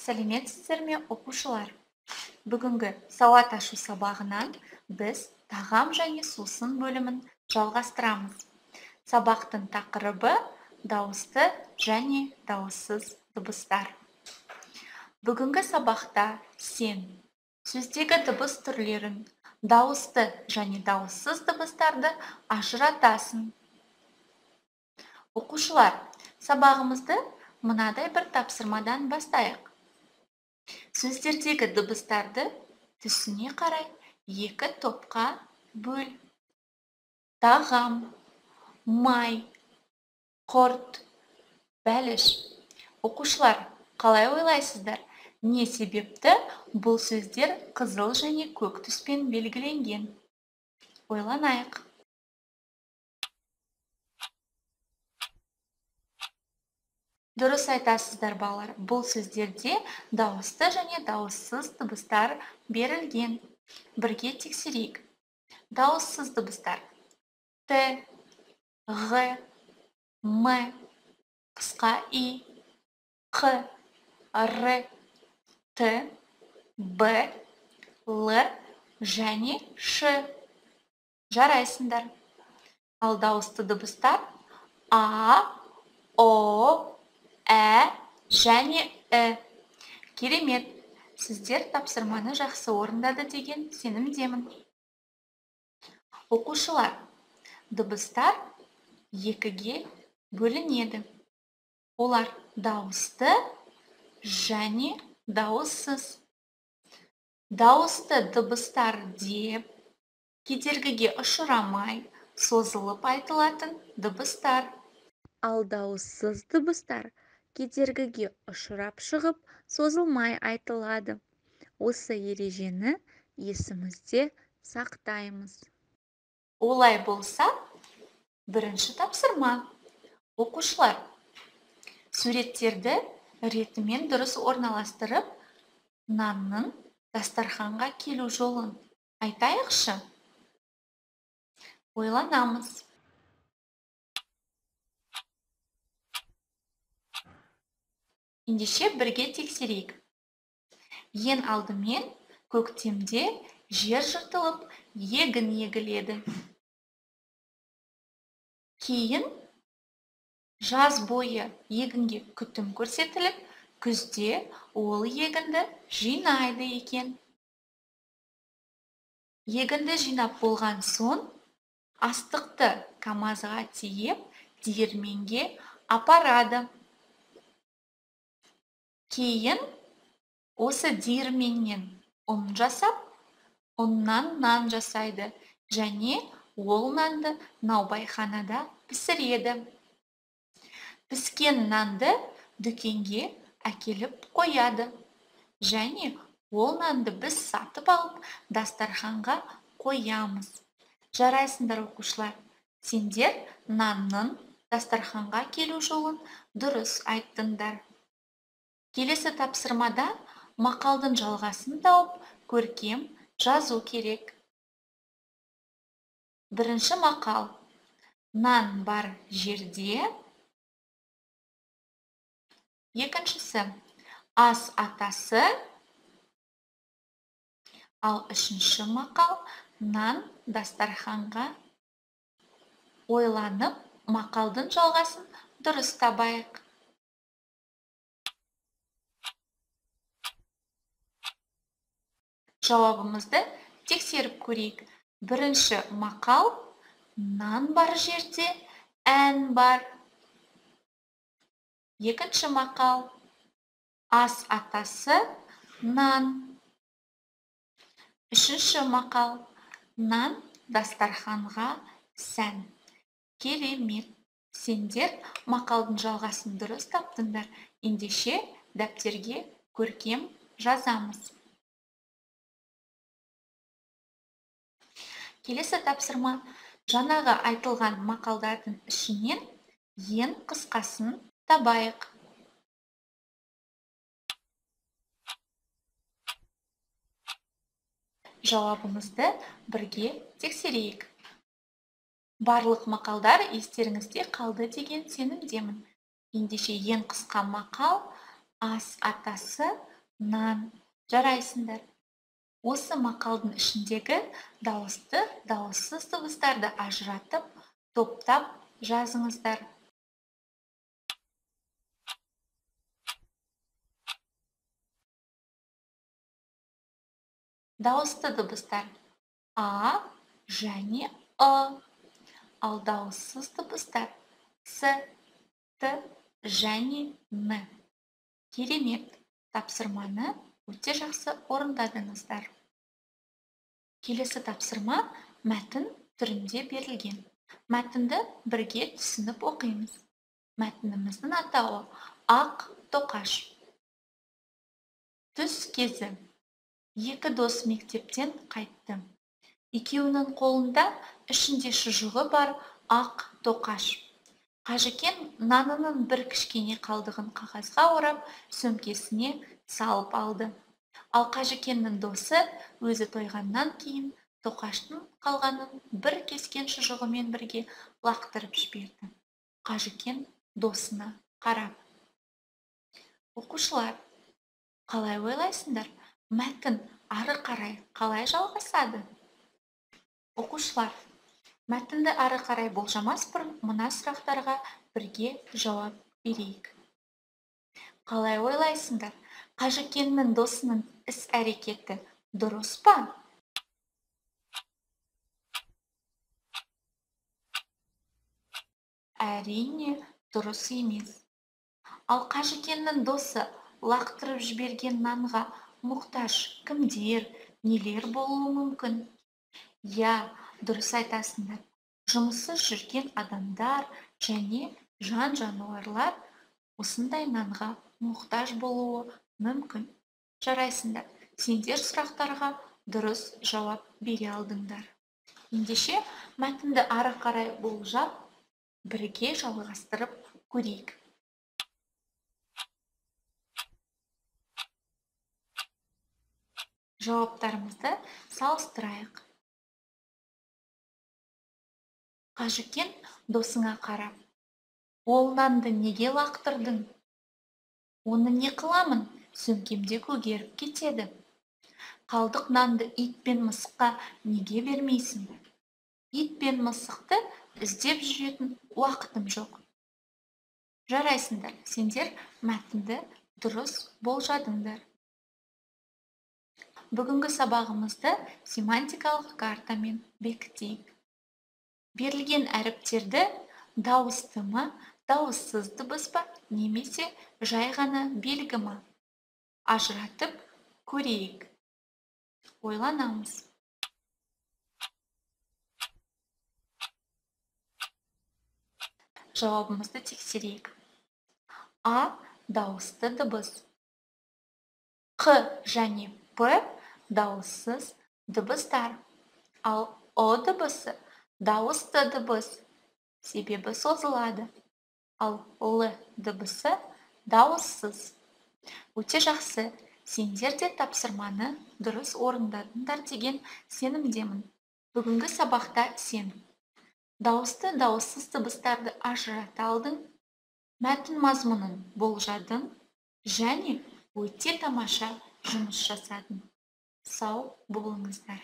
Сәлеметсіздер ме, оқушылар? Бүгінгі сауат ашу сабағынан біз тағам және сусын бөлімін жалғастырамыз. Сабақтың тақырыбы дауысты және дауыссыз дыбыстар. Бүгінгі сабақта сен сөздегі дыбыс түрлерін, дауысты және дауыссыз дыбыстарды ажыратасың. Оқушылар, сабағымызды мынадай бір тапсырмадан бастайық. Сөздердегі дыбыстарды түсіне қарай екі топқа бөл. Тағам, май, құрт, бәліш. Оқушылар, қалай ойлайсыздар? Не себепті бұл сөздер қызыл және көк түспен белгіленген? Ойланайық. Дұрыс айтасыздар, балалар. Бұл сөздерде дауысты және дауыссыз дыбыстар берілген. Бірге тексерейік. Дауыссыз дыбыстар: Т, Ғ, М, қысқа И, Қ, Р, Т, Б, Л және Ш. Жарайсыңдар. Ал дауысты дыбыстар А, О, Ә және І. Керемет! Сіздер тапсырманы жақсы орындады деген сенімдемін. Оқушылар, дыбыстар екіге бөлінеді. Олар дауысты және дауыссыз. Дауысты дыбыстар деп кедергіге ұшырамай созылып айтылатын дыбыстар. Ал дауыссыз дыбыстар кедергіге ұшырап шығып, созылмай айтылады. Осы ережені есімізде сақтаймыз. Олай болса, бірінші тапсырма. Оқушылар, суреттерді ретімен дұрыс орналастырып, нанның дастарханға келу жолын айтайықшы. Ойланамыз. Ендеше бірге тексерейік. Ең алдымен көктемде жер жыртылып, егін егіледі. Кейін жаз бойы егінге күтім көрсетіліп, күзде ол егінді жинайды екен. Егінді жинап болған соң, астықты камазға тиеп, диірменге апарады. Кейін осы диірменнен ұн жасап, ұннан нан жасайды және ол нанды наубайханада пісіреді. Піскен нанды дүкенге әкеліп қояды және ол нанды біз сатып алып, дастарханға қоямыз. Жарайсыңдар, оқушылар. Сендер нанның дастарханға келу жолын дұрыс айттыңдар. Келесі тапсырмада мақалдың жалғасын тауып, көркем жазу керек. Бірінші мақал. Нан бар жерде. Екіншісі. Ас атасы. Ал үшінші мақал. Нан дастарханға. Ойланып, мақалдың жалғасын дұрыс табайық. Жауабымызды тексеріп көрейік. Бірінші мақал: нан бар жерде ән бар. Екінші мақал: ас атасы нан. Үшінші мақал: нан дастарханға сән. Керемет! Сендер мақалдың жалғасын дұрыс таптыңдар. Ендеше дәптерге көркем жазамыз. Келесі тапсырма. Жаңағы айтылған мақалдардың ішінен ең қысқасын табайық. Жауабымызды бірге тексерейік. Барлық мақалдар естеріңізде қалды деген сенімдемін. Ендеше ең қысқа мақал: ас атасы Нан. Жарайсыңдар. Осы мақалдың ішіндегі дауысты, дауыссыз дыбыстарды ажыратып, топтап жазыңыздар. Дауысты дыбыстар А және Ы. Ал дауыссыз дыбыстар С, Т және Н. Керемет! Тапсырманы өте жақсы орындадыңыздар. Келесі тапсырма мәтін түрінде берілген. Мәтінді бірге түсініп оқимыз. Мәтініміздің атауы Ақ тоқаш. Түс кезі. Екі дос мектептен қайтты. Екеуінің қолында ішінде шұжығы бар ақ тоқаш. Қажыкен нанының бір кішкене қалдығын қағазға орап, сөмкесіне салып алды. Ал Қажыкеннің досы өзі тойғаннан кейін тоқаштың қалғанын бір кескен шұжығымен бірге лақтырып жіберді. Қажыкен досына қарап. Оқушылар, қалай ойлайсыңдар, мәтін ары қарай қалай жалғасады? Оқушылар, мәтінді ары қарай болжамас бұрын мына сұрақтарға бірге жауап берейік. Қалай ойлайсыңдар, Қажыкеннің досының іс-әрекеті дұрыс па? Әрине, дұрыс емес. Ал Қажыкеннің досы лақтырып жіберген нанға мұқтаж кімдер, нелер болуы мүмкін? Иә, дұрыс айтасыңдар. Жұмыссыз жүрген адамдар және жан-жануарлар осындай нанға мұқтаж болуы мүмкін. Жарайсыңдар, сендер сұрақтарға дұрыс жауап бере алдыңдар. Ендеше, мәтінді ары қарай болжап, бірге жалғастырып көрейік. Жауаптарымызды салыстырайық. Қажыкен досыңа қарап, ол нанды неге лақтырдың? Оны не қыламын, сөмкемде көгеріп кетеді. Қалдық нанды ит пен мысыққа неге бермейсің? Ит пен мысықты іздеп жүретін уақытым жоқ. Жарайсыңдар, сендер мәтінді дұрыс болжадыңдар. Бүгінгі сабағымызды семантикалық картамен бекітейік. Берілген әріптерді дауысты ма, дауыссыз дыбыс па, немесе жай ғана белгі ма? Ажыратып көрейік. Ойланамыз. Жауабымызды тексерейік. А дауысты дыбыс. Қ және П дауыссыз дыбыстар. Ал О дыбысы дауысты дыбыс, себебі созылады. Ал Л дыбысы дауыссыз. Өте жақсы, сендер де тапсырманы дұрыс орындадыңдар деген сенімдемін. Бүгінгі сабақта сен дауысты дауыссыз дыбыстарды ажырата алдың, мәтін мазмұнын болжадың және өте тамаша жұмыс жасадың. Сау болыңыздар.